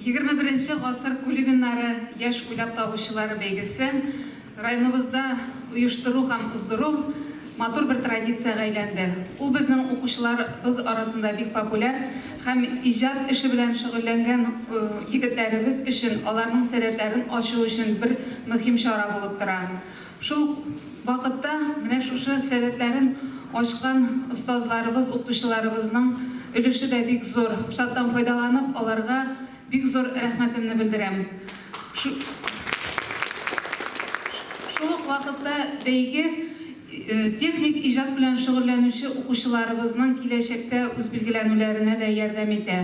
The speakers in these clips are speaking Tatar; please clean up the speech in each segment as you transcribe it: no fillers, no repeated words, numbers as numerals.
21 гасыр кулибиннары яшь уйлап табучылары бәйгесен районыбызда оештыру һәм уздыру матур бер традициягә әйләнде. Ул безнең укучыларыбыз арасында бик популяр һәм иҗат эше белән шөгыльләнгән егетләребез өчен аларның сәләтләрен ачу өчен бер мөһим чара булып тора. Шул ук вакытта менә шушы сәләтләрен ачкан остазларыбыз, укытучыларыбызның өлеше дә бик зур. Форсаттан файдаланып, аларга бик зур рәхмәтемне белдерәм. Шул ук вакытта бәйге техник иҗат белән шөгыльләнүче укучыларыбызның киләчәктә үзбилгеләнүләренә дә ярдәм итә.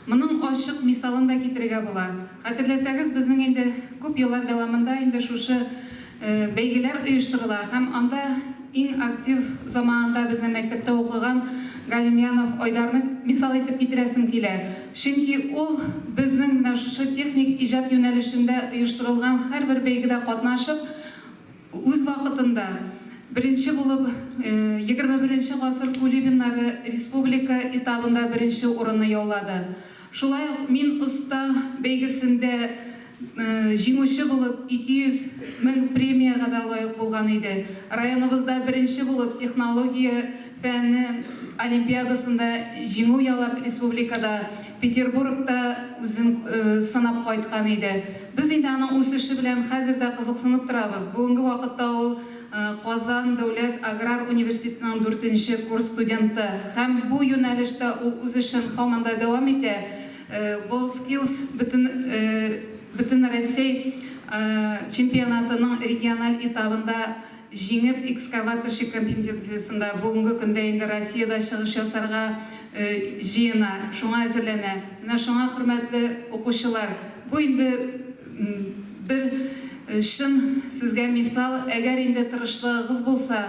Моның ачык мисалын да китерергә була. Хәтерләсәгез, безнең инде күп еллар дәвамында инде шушы бәйгеләр оештырыла һәм анда иң актив заманында безнең мәктәптә укыган Галимьянов Айдарны мисал итеп китерәсем килә. Чөнки ул безнең менә шушы техник иҗат юнәлешендә оештырылган һәрбер бәйгедә катнашып, үз вакытында беренче булып 21 гасыр кулибиннары республика этабында беренче урынны яулады. Шулай ук Мин оста бәйгесендә җиңүче булып 200 мең премиягә дә лаек булган иде. Районыбызда беренче булып технология фәне олимпиадасында җиңү яулап республикада, Петербургта үзен сынап кайткан иде. Без инде аның үсеше белән хәзер дә кызыксынып торабыз. Бүгенге вакытта ул Казан дәүләт аграр университетының дүртенче курс студенты һәм бу юнәлештә ул үз эшен һаман да дәвам итә. WorldSkills бөтен Бөтенрәсәй чемпионатының региональ этабында җиңеп, экскаваторщик компетенциясендә бүгенге көндә инде Россиядә чыгыш ясарга җыена, шуңа әзерләнә. Менә шуңа, хөрмәтле укучылар, бу инде бер чын сезгә мисал, әгәр инде тырышлыгыгыз булса,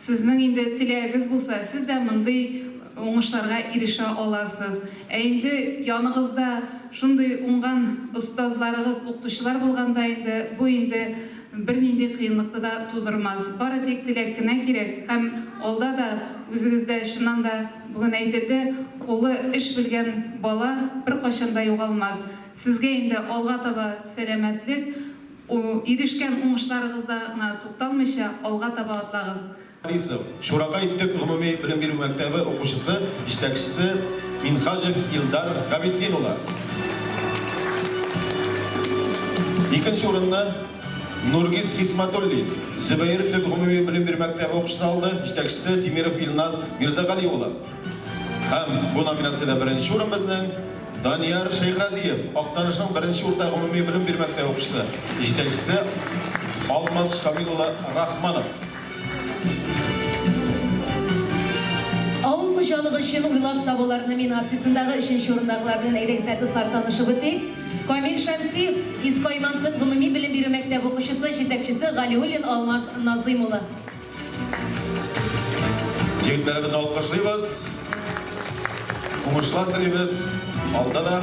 сезнең инде теләгегез булса, сез дә мондый уңышларга ирешә аласыз. Ә инде яныгызда шундый уңган остазларыгыз, укытучылар булганда инде бу инде бернинди кыенлыкты да тудырмас. Бары тик теләк кенә кирәк һәм алда да үзегездә чыннан да бүген әйтелде, кулы эш белгән бала беркайчан да югалмас. Сезгә инде алга таба сәламәтлек, ирешкән уңышларыгызда гына тукталмыйча, алга таба атлагыз. Борисов, Чуракай төп гомуми белем бирү мәктәбе укучысы, җитәкчесе Минһаҗев Илдар Габетдин улы. Икенче урынны Нургиз Хисмәтуллин, Зөбәер төп гомуми белем бирү мәктәбе укучысы алды, җитәкчесе Тимиров Илназ Мирзагали улы. Һәм бу номинациядә беренче урын безнең Данияр Шәйхразиев, Актанышның беренче урта гомуми белем бирү мәктәбе укучысы, җитәкчесе Алмаз Шамил улы Рахманов. Авыл хуҗалыгы өчен уйлап табулар номинациясендәге өченче урындагылар белән әйдәгез әле, дуслар, танышып үтик. Камил Шәмсиев, Иске Айман төп гомуми белем бирү мәктәбе укучысы, җитәкчесе Галиуллин Алмаз Назыйм улы. Егетләребезне алкышлыйбыз. Уңышлар телибез. Алда да.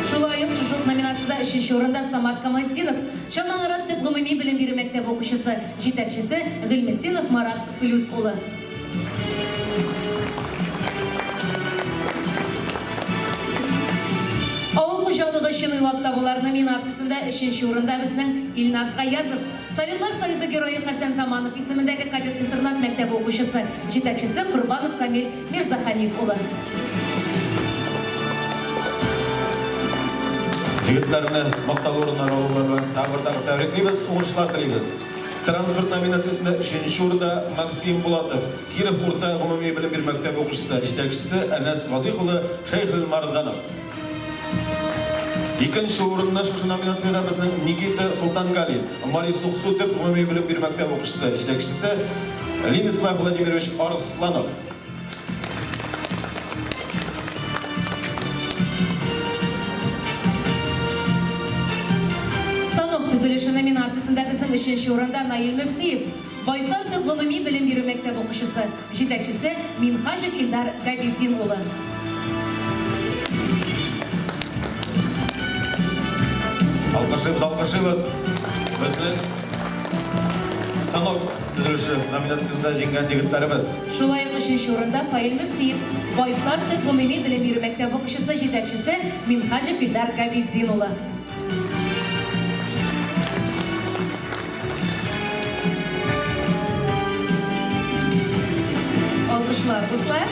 Шулай ук шушы ук номинациядә өченче урында Самат Камалтдинов, Чаллы-Нарат төп гомуми белем бирү мәктәбе укучысы, җитәкчесе Гыйльметдинов Марат Флүс улы. Авыл хуҗалыгы өчен уйлап табулар номинациясендә өченче урында безнең Илназ Гаязов, Советлар Союзы Герое Хәсән Заманов исемендәге кадет интернат мәктәбе укучысы, җитәкчесе Корбанов Камил Мирзаханиф улы. Егетләрне мактаулы урыннар алулары белән тагы бер тапкыр тәбриклибез, уңышлар телибез. Транспорт номинациясендә өченче урында Максим Булатов, Киров урта гомуми белем бирү мәктәбе укучысы, җитәкчесе Әнәс Вазыйх улы Шәйхелмарданов. Икенче урынны шушы номинациядә безнең Никита Солтангалин, Мари Суксу төп гомуми белем бирү мәктәбе укучысы, җитәкчесе Ленислав Владимирович Арсланов. Станок төзелеше номинациясендә безнең өченче урында Наил Мөфтиев, Байсар төп гомуми белем бирү мәктәбе укучысы, җитәкчесе Минһаҗев Илдар Габетдин улы. Алкышлыйбыз, алкышлыйбыз. Безнең Станок төзелеше номинациясендә җиңгән егетләребез. Шулай ук өченче урында Фаил Мөфтиев, Байсар төп гомуми белем бирү мәктәбе укучысы, җитәкчесе Минһаҗев Илдар Габидин улы. Алкышлар, дуслар.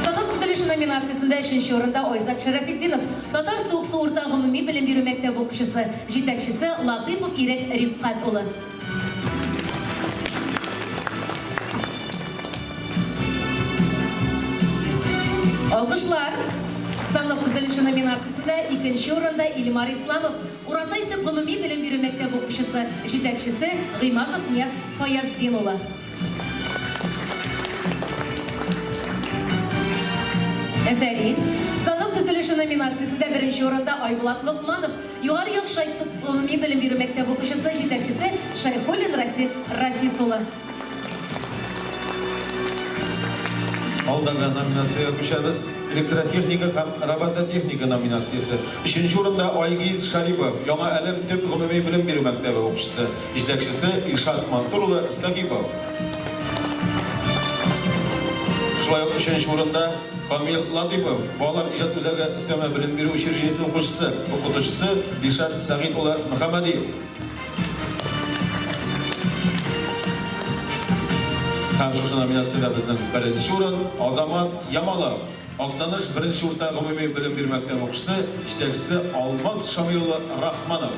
Станок төзелеше номинациясендә өченче урында Айзат Шәрәфетдинов, Татар Суыксу урта гомуми белем бирү мәктәбе укучысы, җитәкчесе Латыйпов Ирек Рифкать улы. Алкышлар! Станок төзелеше номинациясендә икенче урында Илмар Исламов, Уразай төп гомуми белем бирү мәктәбе укучысы, җитәкчесе Гыймазов Нияз Фаяздин улы. Афәрин! Станок төзелеше номинациясендә беренче урында Айбулат Локманов, Югары Яхшай төп гомуми белем бирү мәктәбе укучысы, җитәкчесе Шәйхуллин Расих Рафис улы. Алдагы номинациягә күчәбез. Электротехника һәм робототехника номинациясе. Өченче урында Айгиз Шарипов, Яңа Әлем төп гомуми белем бирү мәктәбе укучысы, җитәкчесе Илшат Мансур улы Сагипов. Шулай ук өченче урында Камил Латыйпов, Балалар иҗат үзәге өстәмә белем бирү учреждениесе укучысы, укытучысы Илшат Сәгыйть улы Мөхәммәдиев. Һәм шушы номинациядә безнең беренче урын Азамат Ямалов, Актаныш беренче урта гомуми белем бирү мәктәбе укучысы, җитәкчесе Алмаз Шамил улы Рахманов.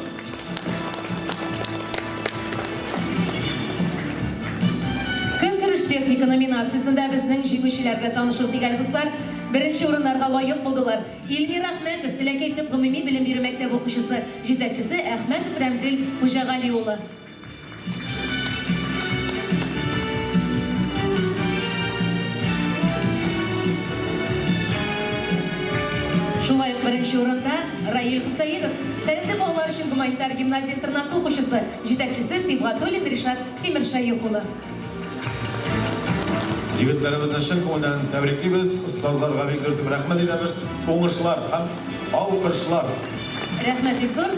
Көнкүреш техника номинациясендә безнең җиңүчеләр белән танышу дигән дуслар беренче урыннарга лаек булдылар. Илмир Әхмәтов, Теләкәй төп гомуми белем бирү мәктәбе укучысы, җитәкчесе Әхмәтов Рәмзил Хуҗагали улы. Шулай ук беренче урында Раил Хөсәенов, сәләтле балалар өчен гуманитар гимназия-интернаты укучысы, җитәкчесе Сибгатуллин Ришат Тимершәех улы. Егетләребезне чын күңелдән тәбриклибез, остазларга бик зур итеп рәхмәт әйтәбез. Уңышлар һәм алкышлар! Рәхмәт бик зур!